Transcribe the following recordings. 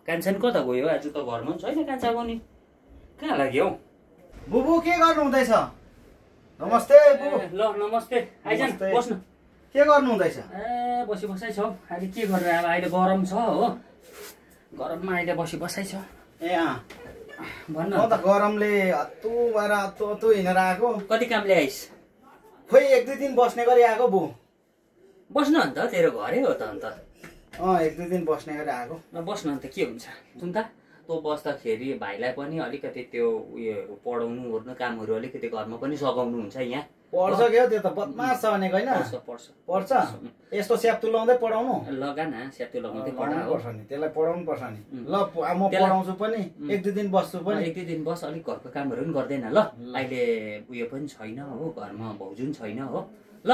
कान्छान कता गयो आज त घरमा पनि छैन कान्छा पनि कहाँ लाग्यो हौ बुबु के गर्नु हुँदैछ नमस्ते बुबु ल नमस्ते आइज बस्नु के गर्नु हुँदैछ ए बसी बसाइ छ अहिले के गरेर अब अहिले गरम छ हो गरममा अहिले बसी बसाइ छ ए अँ भन्न म त गरमले हत्तु भएर हत्तु हिँडेर आएको कति काम ल्याइस् खोइ 1-2 दिन बस्ने गरी आएको बु बस्नु अन्त तेरो घरै हो त अन्त 1-2 दिन बस्ने गरी आएको बस्नु अन्त के हुन्छ सुन त तँ बस्दाखेरि भाइलाई पनि अलिकति त्यो उयोहरू पढाउनु ओर्नु कामहरू अलिकति घरमा पनि सघाउनु हुन्छ यहाँ पढ्छ के हो त्यो त बदमास छ भनेको होइन पढ्छ यस्तो स्याप्तु लाउँदै पढाउनु लगा न स्याप्तु लगाउँदै पर्छ नि त्यसलाई पढाउनु पर्छ नि ल म पढाउँछु पनि 1-2 दिन बस्छु पनि 1-2 दिन बस अलिक घरको कामहरू पनि गर्दैन ल अहिले उयो पनि छैन हो घरमा भाउजू पनि छैन हो ल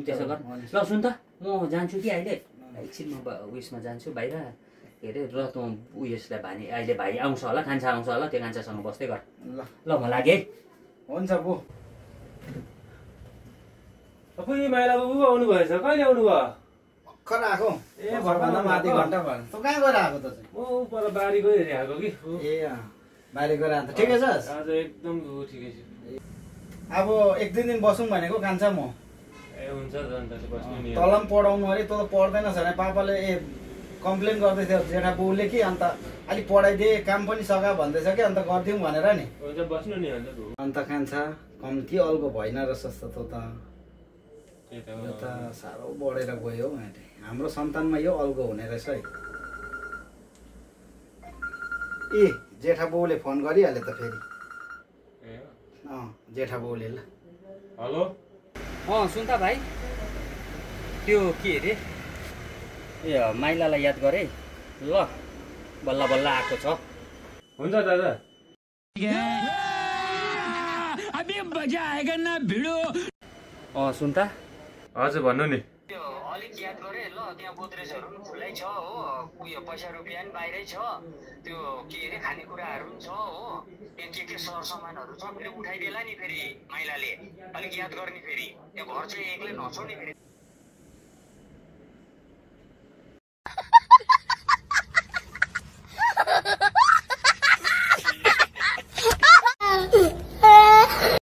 त्यसो गर ल सुन त म जान्छु कि अहिले एकछिन म उयसमा जान्छु बाहिर के अरे र त उयसलाई भाइ अहिले भाइ आउँछ होला कान्छा आउँछ होला त्यो कान्छासँग बस्दै गर ल म लागेँ है हुन्छ बु खोइ माइला बुबु आउनु भएछ कहिले आउनु भयो भर्खर आएको ए भर्खर आधी घन्टा भयो त कहाँ गएर आएको त म पर बारी गइहेरि आएको कि ए बाहिर गएर आएको ठिकै छस् आज एकदम ठिकै छु अब 1-2 दिन बसौँ भनेको कान्छा म ए हुन्छ त अन्त बस्नु नि तल पनि पढाउनु अरे तँ त पढ्दैनस् भने पापाले कम्प्लेन गर्दै थियो जेठा बाउले कि अन्त अलिक पढाइदिए काम पनि सका भन्दैछ कि अन्त गरिदिउँ भनेर नि हुन्छ बस्नु नि अन्त कान्छा कम्ती अल्गो भएन रहेछस् त त यो त साह्रो बढेर गयो हौ हाम्रो सन्तानमा यो अल्गो हुने रहेछ है ए जेठा बाउले फोन गरिहाले त फेरि जेठा बाउले ल हेलो सुन त भाइ त्यो के अरे ए माइलालाई याद गरे ल बल्ल बल्ल आएको छ हुन्छ दादा अबे मजा आएगा ना भिडो सुन त हजुर भन्नु नि त्यो अलिक याद गरे ल त्यहाँ गोद्रेजहरू पनि खुल्लै छ हो उयो पैसा रुपियाँ पनि बाहिरै छ त्यो के अरे खानेकुराहरू पनि छ हो त्यो के सरसामानहरू छ फेरि उठाइदेला नि फेरि माइलाले अलिक याद गर्ने फेरि त्यो घर चाहिँ एक्लै नछोड्ने फेरि